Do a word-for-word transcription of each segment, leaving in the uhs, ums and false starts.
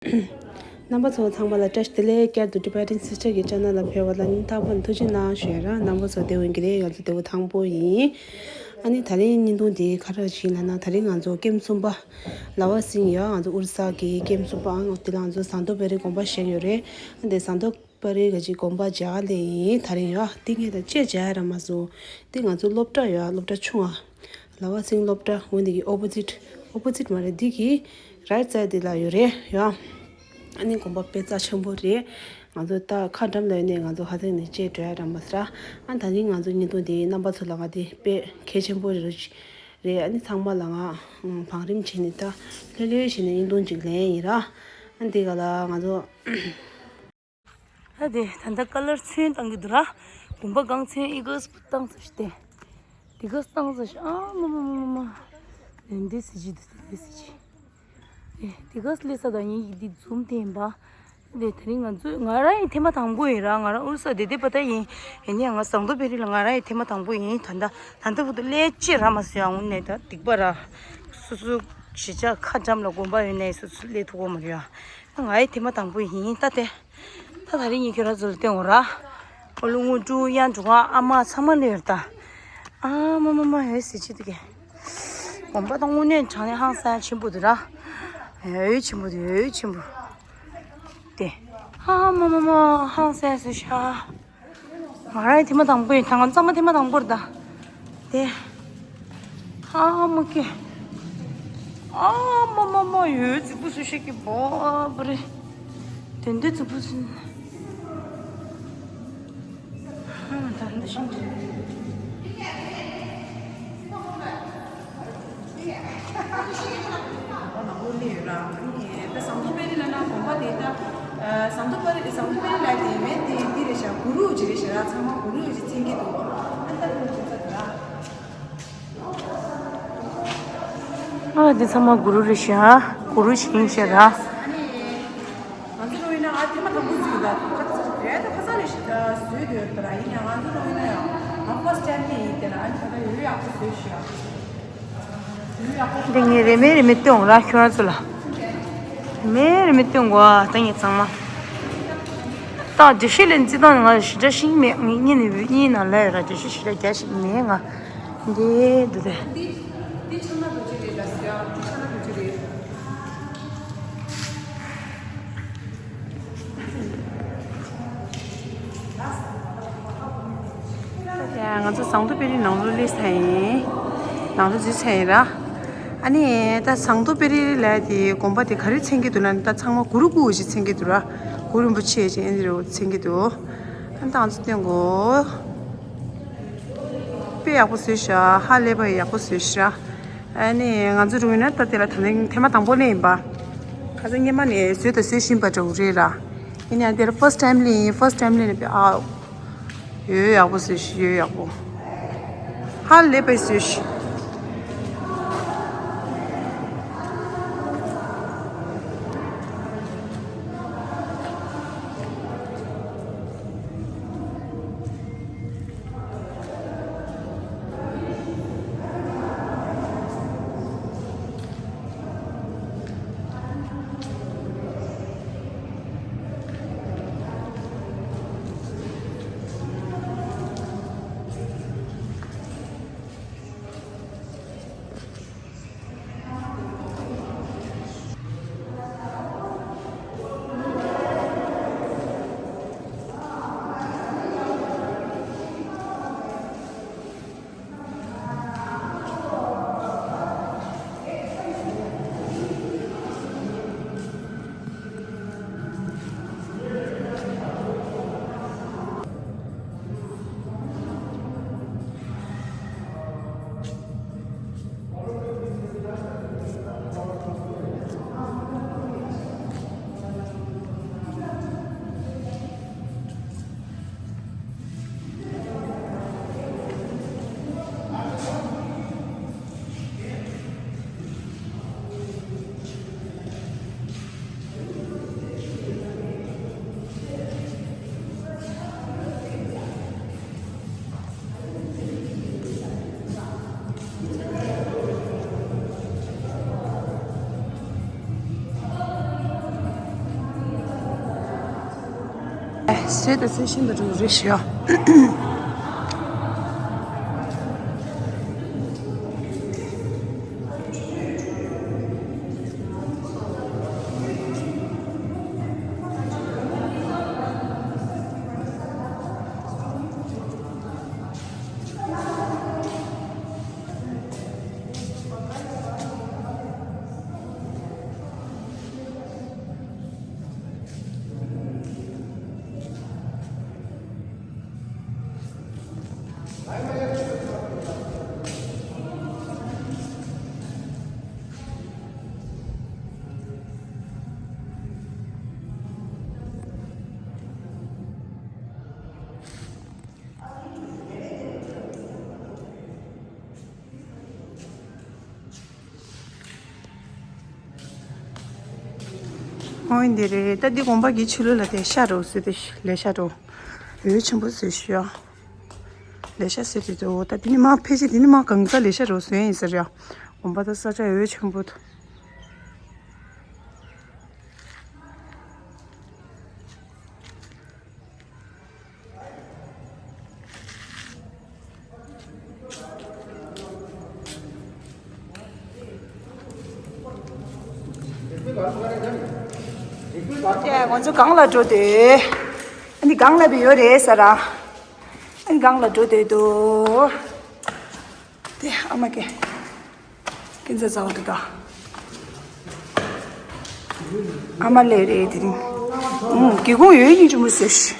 རྣམ་པ་ཚོ་ཚང་མ་ལ་བཀྲ་ཤིས་བདེ་ལེགས། བསྐྱར་དུ་Tibetan Sister གི་channel ལ་ཕེབས་པ་ལ་སྙིང་ཐག་པ་ནས་ཐུགས་རྗེ་གནང་ཞུ་ཡ་ར། རྣམ་པ་ཚོ་བདེ་པོ་ཡིན་གྱི་རེད། ང་ཚོ་བདེ་པོ་ཐང་པོ་ཡིན། ཨ་ནི་ད་རིང་བརྙན་ཐུང་འདི་ག་རེ་ཞིག་ལབ་ན། ད་རིང་ང་ཚོ་ཀེམ་གསུམ་པ་ལ་བ་སིང་ཡོད། ང་ཚོ་ཨོ་རི་ས་གི་ཀེམ་གསུམ་པ། ཨང་དེ་ལ་ང་ཚོ་ཟངས་མདོག་དཔལ་རི་དགོན་པ་བཞེངས་ཡོད་རེད། ཨ་དེ་ཟངས་མདོག་དཔལ་རི་ག་ཅིག་དགོན་པ་མཇལ་ལེ་ཡིན། ད་རིང་ཡོད་འདི་ངས་ད་ཅེས་མཇལ་ཡ་ར་མ་སོང་། འདི་ང་ཚོ་སློབ་གྲྭ་ཡོད། སློབ་གྲྭ་ཆུང་ཨ། ལ་བ་སིང་སློབ་གྲྭ། འོ་འདི་གི་opposite། opposite མ་རེད། འདི་གི་right side འདི་ལ་ཡོད་རེད་ཡ། ཨ་ནི་དགོན་པ་དཔེ་རྩ་ཆེན་པོ་རེད། ང་ཚོ་ད་ཁ་འགྲམ་ལ་ཡོད་ནས་ང་ཚོ་ཧ་ཐང་ནས་བཅད་འགྲོ་ཡ་འདྲ་མ་ཟེར། ཨ་ད་ནི་ང་ཚོ་བརྙན་ཐུང་འདི་རྣམ་པ་ཚོ་ལ་ང་འདི་དཔེ་གལ་ཆེན་པོ་རེད་རེད། ཨ་ནི་ཚང་མ་ལ་ང་བང་རིམ་བྱས་ནས་ད་ལྷོད་ལྷོད་བྱས་ནས་བརྙན་ཐུང་ཅིག་ལེན་ཡིན་ར། ཨ་འདི་ག་ལ་ང་ཚོ། ད་དེ་ད་ལྟ་ཀ་ལར་ཚོན་བཏང་གི་འདུག་ར། དགོན་པ་སྒང་ཚོན་ཨི་གོས་བཏང་ཚར་ཤི་ཏེ། དེ་གོས་བཏང་ཚར་ཤི། ཨ་མ་མ་མ་མ་མ། དེ་འདི་སི་ཅི་འདུག་དེ་སི་ཅི། ཨེ་དེ་གོས་སླེབས་ས་དང་ངེད་ཀྱི་འདི་འཛུམ་དེ་ཡིན་པ། དེ་དེ་རིང་ང་ཚོ་ང་རང་ཡི་ཐེངས་མ་དང་པོ་ཡིན་ར། ང་རང་ཨོ་རི་ས་བསྡད་བསྡད་པ་ད་ཡིན། ཡིན་ནའང་ང་ཟངས་མདོག་དཔལ་རི་ལ་ང་རང་ཡི་ཐེངས་མ་དང་པོ་ཡིན། ད་ལྟ་ད་ལྟ་བར་དུ་སླེབས་ཅི་ར་མ་སོང་ཡ། དངོས་གནས་ད་སྡིག་པ་ར། སོ་སོ་གཞིས་ཆགས་ཁ་འགྲམ་ལ་དགོན་པ་ཡོད་ནའི་སོ་སོ་སླེབས་ཐུབ་ཀྱི་མ་རེད་ཡ། ང་ཡི་ཐེངས་མ་དང་པོ་ཡིན་ད་དེ། ད་ད་རིང་ངས་ཁྱོད་རང་ཚོ་ལ་སྟོན་འོ་ར། ཨོ་ལུ་དངོས་གྲུབ་གཡང་འབྲུག་ཨ་མ་ཚང་མ་སླེབས་ཡོད་ད། ཨ་མ་མ་མ་ཧེ་ཟེར་ཅི་འདུག་གས། དགོན་པ་དང་དངོས་གནས་དྲང་གནས་ཧང་སང་ཆེན་པོ་འདུག་ར། ཧེ་ཆེན་པོ་འདུག་ཧེ་ཆེན་པོ། དེ། ཨ་མ་མ་མ་ཧང་སང་སུ་ཤ། ང་རང་ཡི་ཐེངས་མ་དང་པོ་ཡིན། ད་ང་ཚང་མ་ཐེངས་མ་དང་པོ་རེད་ད། དེ། ཨ་མ་ཀེ། ཨ་མ་མ་མ་ཡོད་རྫིག་པོ་བཟོས་ཤག་གི་བོ་བ་རེད། དེ་འདྲའི་རྫིག་པོ་བཟོས། ཨ་ད་འདི་ཤིང་རེད། ནང་ལོགས་སླེབས་ཡོད་ར། ཨ་ནི་ད་ཟངས་མདོག་དཔལ་རི་ལབ་ན་དགོན་པ་དེ་ད། ཨ་ཟངས་མདོག་དཔལ་རི་ཟངས་མདོག་དཔལ་རི་ལབ་དེ་མེད་དེ་འདི་རེད་ཤག་གུ་རུ་ཅིག་རེད་ཤག་ར། ཚང་མ་གུ་རུ་ཅིག་མཚན་གྱི་འདུག་ཨ་ད་དེ་ཚོ་ཚ་འདུག་ར། ཨ་འདི་ཚང་མ་གུ་རུ་རེད་ཤག་གུ་རུ་ཞིག་ཡིན་ཤག་ར། ང་ཚོ་རུ་ཡིན་ན་ཨ་ཐེངས་མ་དང་པོ་ཟིག་ད་ཁ་ཚ་རེད་ད། ཁ་ཚ་ལས་ཤི་ད་བཟོས་དུ་ཡོད་ད་ར། ཡིན་ཡང་ང་ཚོ་རུ་ཡིན་ན་ཡང་ང་first time ནས་ཡིན་དེ་ན། ཨ་ནི་ད་ལྟ་ཡོད་ཡག་པོ་བཟོས་ཤག་འདི་ངས་རེ་མེད་རེ་མེད་སྟོན་འོང་ར་ཁྱོད་རང་ཚོ་ལ། རེ་མེད་རེ་མེད་སྟོན་དགོས་ཨ། ད་ངས་ཚང་མ། ད་འགྲེལ་བཤད་ལེན་རྩིས་སྟངས་ང་ཞེ་དྲག་ཤེས་ཀྱི་མེད། ངས་གཉིས་ནས་གཉིས་ནང་ལ་ཡོད་ར། འགྲེལ་བཤད་ཞེ་དྲག་རྒྱག་ཤེས་ཀྱི་མེད་ང་། འདི་འདི་དེ། འདི་ཕྱག་ན་རྡོ་རྗེ་རེད་ད་ཟེར་ཡ། འདི་ཕྱག་ན་རྡོ་རྗེ་རེད། ཡ། ང་ཚོ་ཟངས་མདོག་དཔལ་རིའི་ནང་ལོགས་སླེབས་ཚར་ཡིན། ནང་ལོགས་འཛུལ་ཚར་ཡིན་ར། ཨ་ནི་ད་ཟངས་མདོག་དཔལ་རི་ལབ་དེ་དགོན་པ་དེ་ག་རེ་མཚོན་གྱི་འདུག་ལབ་ན། ད་ཚང་མ་གུ་རུ་སྐུ་ཞིག་མཚོན་གྱི་འདུག་ར། གུ་རུ་རིན་པོ་ཆེ་ཞིག་ཨེ་འདི་རུ་མཚོན་གྱི་འདུག་ཨ་ནི་ད་ང་ཚོ་སྟོན་གོ། དཔེ་ཡག་པོ་བཟོས་ཤག་ཧ་ལས་པ་ཡག་པོ་བཟོས་ཤག་ཨ་ནི་ང་ཚོ་རུ་ཡིན་ན་ད་དེ་ལ་ད་ནི་ཐེངས་མ་དང་པོ་ནས་ཡིན་པ། ཁ་སང་སྔོན་མ་ནས་བཟོས་དང་བཟོ་བཞིན་པ་འདྲ་བོ་རེད་ར། ཡིན་ནའང་དེ་ལ་first time ལ་ཡིན། first time ལ་ཡིན་པས་ཨ། ཡོད་ཡག་པོ་བཟོས་ཤག་ཡོད་ཡག་པོ། ཧ་ལས་པའི་བཟོས་ཤག་བཟོས་དང་བཟོ་བཞིན་པ་འདྲ་རེད་ཤག་ཨོ་འདི་རེད། ད་འདི་དགོན་པ་གི་ཕྱི་ལོགས་ལ་དེ་ཤ་རོ་ཟེར་དེ་ལས་ཤ་རོ། འོད་ཆེན་པོ་ཟེར་ཞུ་ཡ། ལས་ཤ་ཟེར་དེ་དོ། ད་འདི་ནི་མ་ཕལ་ཆེར་འདི་ནི་མ་གང་ས་ལས་ཤ་རོ་ཟེར་ཡིན་ཟེར་ཡ། དགོན་པ་ད་ས་ཆ་འོད་ཆེན་པོ་དོ། ང་ཚོ་སྒང་ལ་འགྲོ་དུས། ཨ་ནི་སྒང་ལ་བི་ཡོད་རེད་ཟེར་ར། ཨ་ནི་སྒང་ལ་འགྲོ་དུས་དོ། དེ་ཨ་མ་ཀེ། ཀིན་ཙ་ཙའོ་དེ་ག་ཨ་མ་ལེ་རེད་དེ་རིང་། ཨུང་། སྒེའུ་ཁུང་ཡོད་ཉིན་ཅུ་མོ་བཟོས་ཤི།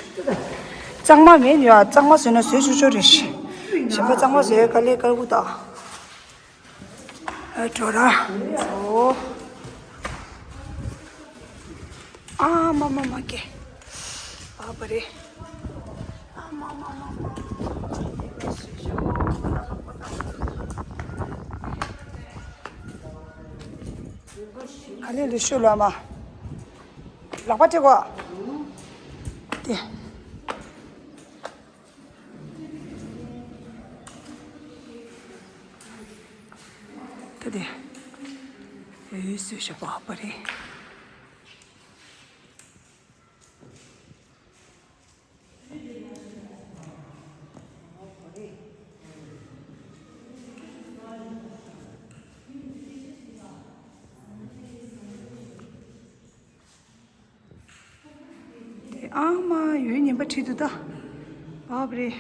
གཙང་མ་མེད་ཡ། གཙང་མ་བཟོས་ན་བཟོས་ཆོག་ཆོག་རེད་ཤི། གཞན་པ་གཙང་མ་བཟོས་དཀའ་ལས་དཀའ་བོ་ད། ཨ་འགྲོ་ར། ཨོ། ཨ་མ་མ་མ་ཀེ། ཨ་བ་རེ། ཨ་མ་མ་མ་མ། ཨ་ལེ་ལེ་ཤོ་ལ་མ། ལག་པ་སྤྲད་གོ། དེ། ད་དེ། འོད་བཟོས་ཤག་པ་ཧ་པ་རེད། དེ་ཨ་མ་ཡོད་ཉན་པ་ཁྲིད་དུ་ད། བབ་རེད།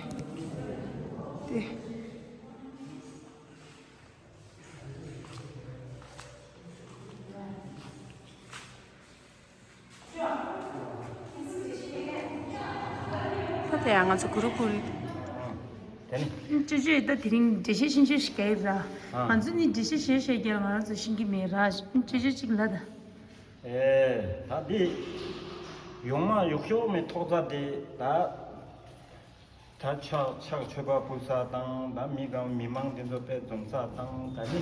དེ། ད་ལྟ་ཡང་ང་ཚོ་གུ་རུ་ཀུལ། དེ་ནི། ཅོ་ཅོས་ད་དེ་རིང་འགྲེལ་བཤད་ཤིན་ཅོ་ཞིག་རྒྱག་ར། ང་ཚོ་ནི་འགྲེལ་བཤད་བཤད་བཤད་རྒྱག་ང་རང་ཚོ་ཤེས་ཀྱི་མེད་ར། ཅོ་ཅོ་གཅིག་ལ་ད། ཨེ། ད་འདི། ཡོང་མ་ཡོག་ཤོག་མེ་ཐོག་རྩ་དེ་ད། ད་ཕྱག་ཕྱག་མཆོད་པ་ཕུལ་ས་དང་ད་མི་གང་མི་མང་དེ་ཚོ་དཔེ་འཛོམས་ས་དང་ད་ནི།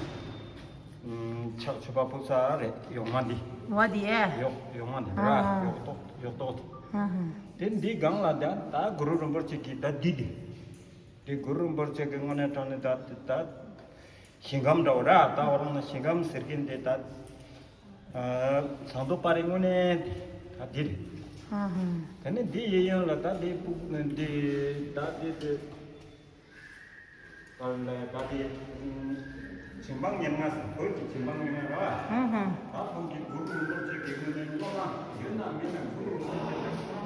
ཕྱག་མཆོད་པ་ཕུལ་ས་རེད་ཡོང་མ་འདི། འོ་དེ་ཡ། ཡོག་ཡོག་མ་འདི་ར། ཡོག་ཏོག་ཡོག་ཏོག་དེ། དེ་འདི་སྒང་ལ་ད་ད་གུ་རུ་རིན་པོ་ཆེ་གི་ད་འདི་འདི། དེ་གུ་རུ་རིན་པོ་ཆེ་གི་དངོས་གནས་དྲང་གནས་ད་ད་ཞིང་ཁམས་འདྲ་བོ་ར། ད་འོ་རང་ན་ཞིང་ཁམས་ཟེར་མཁན་དེ་ད་ཨ་ཟངས་མདོག་དཔལ་རི་དངོས་གནས་དེ་ད་འདི་རེད། ཨ་ཧུམ། དེ་ནས་འདི་གཡས་གཡོན་ལ་ད་འདི་སྤུ་གུ་འདི་ད་འདི་དེ་ད་ལས་ད་འདི་བྱིན་འབངས་ཉེར་ལྔ་ཟེར། བོད་ཀྱི་བྱིན་འབངས་ཉེར་ལྔ་ར། ཨ་ཧུམ། ད་ཁོང་གི་གུ་རུ་རིན་པོ་ཆེ་གི་དངོས་གནས་སློབ་མ་ཡོད་ན་མེད་ན་གུ་རུ་རིན་པོ་ཆེ་གི་དངོས་གནས་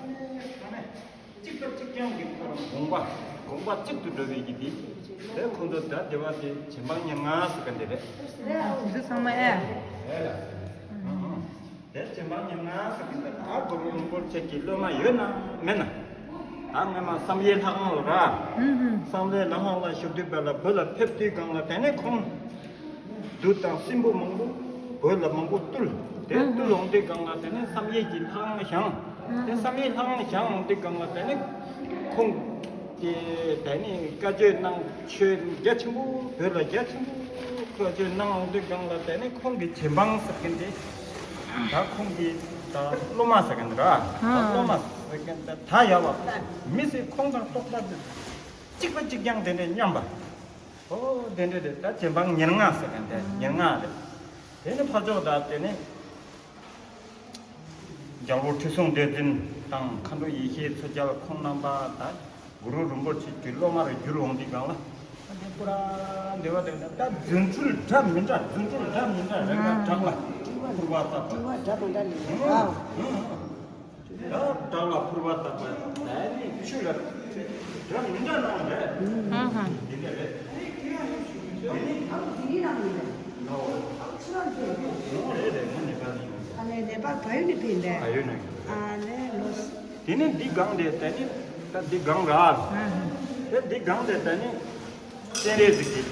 དངོས་གནས། གཅིག་པ་གཅིག་རྐྱང་གི་ཁོ་རང་དགོངས་པ་དགོངས་པ་གཅིག་ཏུ་འགྲོ་བའི་གི་དེ། དེ་ཁོ་ཚོ་ད་དེ་བ་དེ་བྱིན་འབངས་ཉེར་ལྔ་ཟེར་ག་འདི་རེད། འདི་ཚང་མ་ཨེ། ཨེ་ལ། དེ་བྱིན་འབངས་ཉེར་ལྔ་ཟེར་ག་འདི་ད་གུ་རུ་རིན་པོ་ཆེ་གི་སློབ་མ་ཡོད་ན་མེད་ན། ད་སྔོན་མ་བསམ་ཡས་ལྷ་ཁང་ལ་ར། བསམ་ཡས་ལྷ་ཁང་ལ་བཞུགས་དུས་བར་ལ་བོད་ལ་ཕེབས་དུས་སྒང་ལ་དེ་ནས་ཁོང་། བདུད་དང་སྲིན་པོ་མང་པོ་བོད་ལ་མང་པོ་བཏུལ། དེ་བཏུལ་འོང་དུས་སྒང་ལ་དེ་ནས་བསམ་ཡས་ཀྱི་ལྷ་ཁང་བཞེངས། དེ་བསམ་ཡས་ལྷ་ཁང་བཞེངས་འོང་དུས་སྒང་ལ་དེ་ནས་ཁོང་དེ་དེ་ནས་བཀའ་ཆོས་གནང་། ཆོས་རྒྱ་ཆེན་པོ་བོད་ལ་རྒྱ་ཆེན་པོ་བཀའ་ཆོས་གནང་འོང་དུས་སྒང་ལ་དེ་ནས་ཁོང་གི་བྱིན་འབངས་ཟེར་མཁན་དེ་ད་ཁོང་གི་ད་སློབ་མ་ཟེར་མཁན་ར། ད་སློབ་མ་ཟེར་མཁན་དེ་ད་ཡག་པ་མི་སེར་ཁོང་དང་རྟོགས་པ་དེ་གཅིག་པ་གཅིག་རྐྱང་དེ་འདྲས་མཉམ་པ། ཨོ་དེ་འདྲ་རེད། ད་བྱིན་འབངས་ཉེར་ལྔ་ཟེར་མཁན་དེ་ཉེར་ལྔ་རེད། དེ་ནི་ཕར་ཕྱོགས་ད་དེ་ནི་རྒྱལ་པོ་ཁྲི་སྲོང་ལྡེ་བཙན་ད་ དང་། མཁའ་འགྲོ་ཡེ་ཤེས་མཚོ་རྒྱལ་ཁོང་རྣམ་པ་དང་། གུ་རུ་རིན་པོ་ཆེ་གི་སློབ་མར་གྱུར་འོང་དུས་སྒང་ལ། ཨ་དེ་པུ་ར་འདི་བ་དེ་ད་རྫུ་འཕྲུལ་འདྲ་མི་འདྲ་རྫུ་འཕྲུལ་འདྲ་མི་འདྲ་རེ་འགའ་བྲག་ལ་ཕུར་པ་བཏབ་པ། ཕུར་པ་འདྲ་མི་འདྲ་ལས། ཨ་ཨ་ད་བྲག་ལ་ཕུར་པ་བཏབ་པ་ད་ནི་ཆུ་ལ་འདྲ་མི་འདྲ་གནང་བ་རེད། ཨ་ཧ། འདི་འདྲ་རེད། འདི་ནི་ཨ་འདི་ནི་རང་ཡིན་པས། ཨོ་རེད་རེད། ང་ནེ་པཱལ་ནས་ཡིན། ཨ་ལས་ནེ་པཱལ་བལ་ཡུལ་ནས་ཕེབས་པས། ཨ་ཡོད་ནས་ཡོད། ཨ་ལས་ལོས། དེ་ནས་འདི་སྒང་དེ་ད་ནི་ད་འདི་སྒང་ར། དེ་འདི་སྒང་དེ་ད་ནི་སྤྱན་རས་གཟིགས་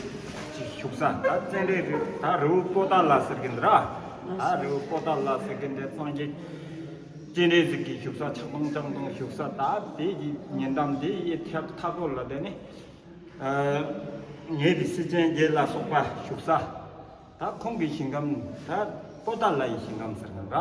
ཀྱི་བཞུགས་ས། ད་སྤྱན་རས་གཟིགས་ད་རི་བོ་པོ་ཏ་ལ་ཟེར་གྱིན་འདི་ར། ད་རི་བོ་པོ་ཏ་ལ་ཟེར་གྱིན་འདི་སངས་རྒྱས་སྤྱན་རས་གཟིགས་ཀྱི་བཞུགས་ས་ཆགས་སྡང་ལྕགས་སྡང་བཞུགས་ས། ད་དེ་གི་ཉེ་འགྲམ་དེ་ཡི་མཐའ་མཐའ་སྐོར་ལ་དེ་ནི་ངེད་ཀྱི་སྲས་ཆེན་བརྒྱད་ལ་སོགས་པ་བཞུགས་ས། ད་ཁོང་གི་ཞིང་ཁམས་ད་པོ་ཏ་ལ་ཡི་ཞིང་ཁམས་ཟེར་གྱིན་ར།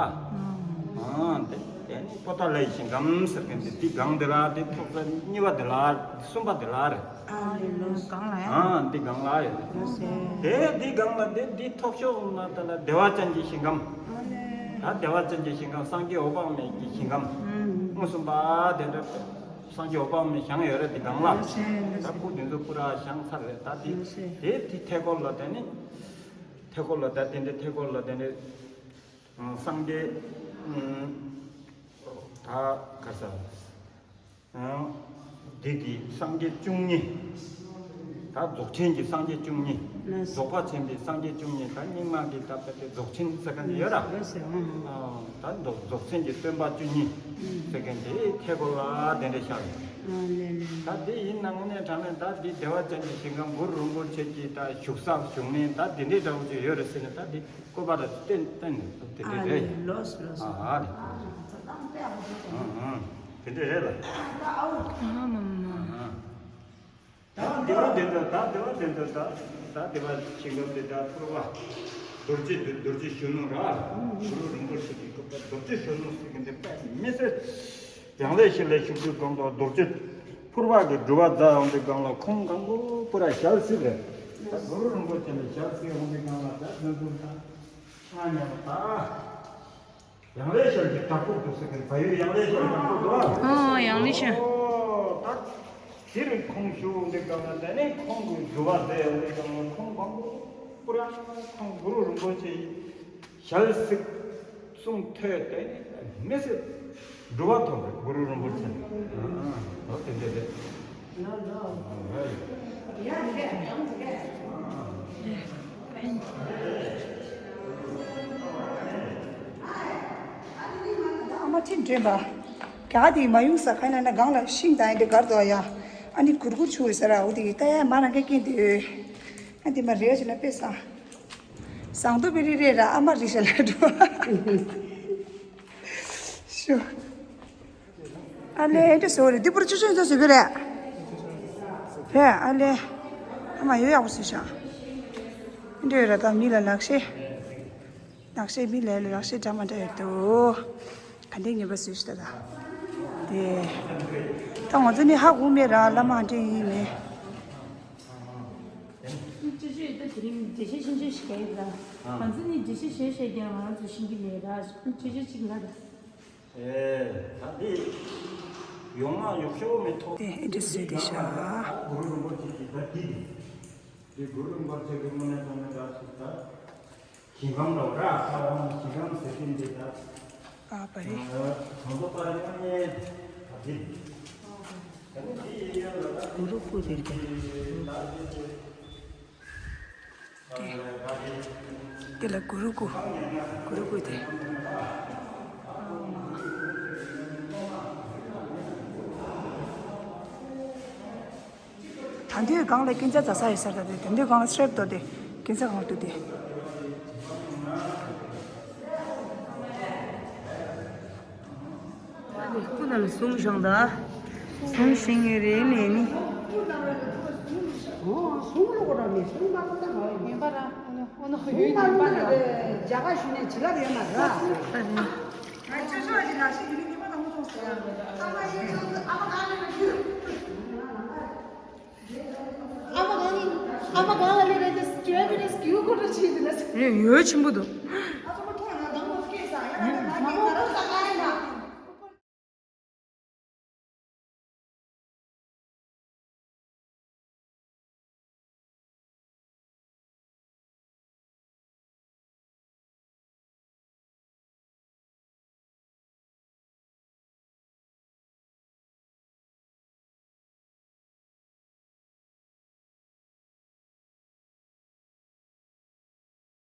ཨ་དེ་དེ་ནི་པོ་ཏ་ལ་ཡི་ཞིང་ཁམས་ཟེར་གྱིན་དེ་འདི་སྒང་དེ་ལ། དེ་ཐོག་ས་གཉིས་པ་དེ་ལ། གསུམ་པ་དེ་ལ་རེད། ཨ་ལས་ལོས། སྒང་ལ་ཡ། ཨ་འདི་སྒང་ལ་ཡོད་རེད། ལོས་ཟེར། དེ་འདི་སྒང་ལ་དེ་འདི་ཐོག་ཤོག་ན་ད་ལ་བདེ་བ་ཅན་གྱི་ཞིང་ཁམས། ཨ་ལས། ད་བདེ་བ་ཅན་གྱི་ཞིང་ཁམས་སངས་རྒྱས་འོད་དཔག་མེད་ཀྱི་ཞིང་ཁམས། ཨུམ། མངོན་སུམ་པ་དེ་འདྲ་སངས་རྒྱས་འོད་དཔག་མེད་བཞེངས་ཡོད་རེད། དེ་སྒང་ལ། ལོས་ཟེར་ལོས་ད་ཟེར། སྐུ་དེ་ཚོ་སྐུ་ར་བཞེངས་ཚར་རེད། ད་དེ་ལོས་ཟེར། དེ་དེ་ཐད་སྐོར་ལ་དེ་ནི་ཐད་སྐོར་ལ་ད་དེ་འདྲ་ཐད་སྐོར་ལ་དེ་འདྲ་སངས་རྒྱས་ད་ག་ས། འདི་གི་སངས་རྒྱས་བཅུ་གཉིས། ད་རྫོགས་ཆེན་གྱི་སངས་རྒྱས་བཅུ་གཉིས། ལགས། རྫོགས་པ་ཆེན་པོའི་སངས་རྒྱས་བཅུ་གཉིས། ད་རྙིང་མ་གི་ད་ལྟ་དེ་རྫོགས་ཆེན་ཟེར་མཁན་དེ་ཡོད་ར། ལགས་སོ། ཨ་ཨ། ད་རྫོགས་རྫོགས་ཆེན་གྱི་སྟོན་པ་བཅུ་གཉིས་ཟེར་མཁན་དེ་ཐད་སྐོར་ལ་དེ་འདྲ་ཤར། ཨ་ལས་ལས། ད་དེ་ཡིན་ན་དངོས་གནས་དྲང་གནས་ད་འདི་བདེ་བ་ཅན་གྱི་ཞིང་ཁམས་གུ་རུ་རིན་པོ་ཆེ་གི་ད་བཞུགས་ས་བཞུགས་གནས་ད་འདི་འདྲའི་འདྲ་བོ་ཅིག་ཡོད་རེད་ཟེར་ནས། ད་འདི་བཀོད་པ་ལ་བརྟེན་བརྟེན་ནས་དེ་འདྲ་རེད། ཨ་ལོས་ལོས། ཨ་ཨ་རེད། ཨ་ཨ། དེ་འདྲ་རེད་ལ། ཨ་མ་མ་མ། ཨ་ཨ། ད་བདེ་བ་ལྡན་དུ། ད་བདེ་བ་ལྡན་དུ། ད་ད་བདེ་བ་ཞིང་ཁམས་དེ་ད་ཕུར་པ་རྡོ་རྗེ་རྡོ་རྗེ་གཞོན་ནུ་ར། གུ་རུ་རིན་པོ་ཆེ་གི་སྐུ་པར་རྡོ་རྗེ་གཞོན་ནུ་ཟེར་གྱིན་དེ་དཔེ་མི་སྲིད། ཡང་ལེ་ཤ་ལེ་ཤུགས་ཀྱིས་གང་དུ་རྡོ་རྗེ་ཕུར་པ་གི་སྒྲུབ་པ་མཛད་ཡོང་དུས་སྒང་ལ་ཁོང་གང་པོ་པུ་ར་ཞལ་གཟིགས་རེད། ད་གུ་རུ་རིན་པོ་ཆེ་ལ་ཞལ་གཟིགས་ཡོང་དུས་སྒང་ལ་ད་དོན་དུ་ད་ཆ་མཉམ་ད་ཡང་ལེ་ཤ་གི་བདག་པོ་འདུག་ཟེར་གྱིན། བལ་ཡུལ་ཡང་ལེ་ཤ་བདག་པོ་འདུག་ཨ། ཨོ་ཡང་ལེ་ཤ། ཨོ་ད་དེ་རིང་ཁོང་བཞུགས་ཡོང་དུས་སྒང་ལ་དེ་ནས་ཁོང་གི་སྒྲུབ་པ་མཛད་ཡོང་དུས་སྒང་ལ་ཁོང་གང་པོ་པུ་ར་ཁོང་གུ་རུ་རིན་པོ་ཆེ་ཡི་ཞལ་གཟིགས་གསུང་ཐོས་ཏེ་མི་སྲིད་སྒྲུབ་པ་ཐོབ་རེད། གུ་རུ་རིན་པོ་ཆེ་ལ། ཨ་ཨ། དེ་འདྲ་རེད། ཨ་མ་ཁྱེད་འདྲེན་པ། ག་དེ་མ་ཡོང་ས་ག་ན་ན་སྒང་ལ་ཤིང་དང་འདི་གར་དོ་ཡ། ཨ་ནི་གུར་གུར་ཆུ་ཡོད་ས་ར། འོ་དེ་ལྟ་ཡ་མ་རང་གི་སྐད་དེ། ཨ་དེ་མ་རེ་བ་ཅིག་ན་དཔེ་བཟང་། བཟང་དུ་བི་རི་རེ་ར་ཨ་མ་རི་ཤ་ལ་འགྲོ། ཤོ། ཨ་ལེ་ཨེ་འདྲ་བཟོ་རེད། འདི་པུར་ཆུ་ཆུ་ཚོ་བཟོ་གི་རེད། བས་ཨ་ལེ། ཨ་མ་ཡོད་ཡག་པོ་བཟོས་ཤག་ཨེ་འདྲ་ཡོད་ར། ད་མི་ལ་ལག་ཤེས། ལག་ཤེས་མི་ལ་ལག་ཤེས་འདྲ་མ་འདྲ་ཡོད་དོ། ག་འདྲའི་ངེས་པ་བཟོས་ཤག་ད་ད། དེ། ད་ང་ཚོ་ནི་ཧ་གོ་མེད་ར། བླ་མ་འདྲ་ཡིན་མེད། ཅི་ཅི་ད་དེ་རིང་འགྲེལ་བཤད་ཆུང་ཆུང་ཞིག་རྒྱག་ཡིན་ད། ང་ཚོ་ནི་འགྲེལ་བཤད་ཞེ་ཞེ་རྒྱག་ང་རང་ཚོ་ཤེས་ཀྱི་མེད་ད། ཅི་ཅི་ཅིག་ལ་ད། ཨེ། ད་འདི་ཡོང་ང་ཡོག་ཤོག་མེ་ཐོག་དེ་ཨེ་འདྲ་བཟོས་ཏེ་ཤག་གུ་རུ་རིན་པོ་ཆེ་གི་ད་འདི་འདི་གུ་རུ་རིན་པོ་ཆེ་གི་དངོས་གནས་དྲང་གནས་ད་ཅིག་ད་ཞིང་ཁམས་ལ་ར། ས་བོན་ཞིང་ཁམས་ཟེར་གྱིན་འདི་ད། ཨ་པ་རེད། གང་དུ་པར་ཡོང་ནས་ད་འདི། གུ་རུ་སྐུ་དེ་རེད། དེ་ལ་གུ་རུ་སྐུ། གུ་རུ་སྐུ་དེ། ད་འདོད་སྒང་ལ་སྐྱིན་ཚ་ཛ་ས་ཡོད་ས་རེད་ད། དེ་དེ་འདོད་སྒང་ལ་སྲེབ་ཏོ་དེ་སྐྱིན་ཚ་གང་ལ་ཏུ་དེ། ཁོ་ན་ལ་གསུང་བཞག་ད། གསུང་བཞིན་ཡོད་རེད་ལས་ནི། ཨོ་གསུང་ལོ་གོ་ར་མེད། གསུང་མ་གོ་ད་ང་ཡིན་པ་ར། ཨོ་ནོ་ཨོ་ནོ་ཡོད་ཡིན་པ་ར། རྒྱ་གར་ཞུ་ནས་བྱི་ལབ་ཡོད་མ་ར། ཨ་རེད། ང་ཅོ་ཅོ་ཡི་ནང་ཞིག་ཡིན་ནི་མ་དང་མོ་ཐོང་སོང་ཡ། ཨ་མ་ཡིན་ཅོ་ཨ་མ་གང་ལ་ཡོད། ཨ་མ་གང་ཨ་མ་གང་ལ་ལས་རེད་དེ་ཇོ་བི་རེས་ཀྱུ་ཁོ་ར་ཆེ་དེ་ལ། རེད་ཡོད་ཆེན་པོ་འདུག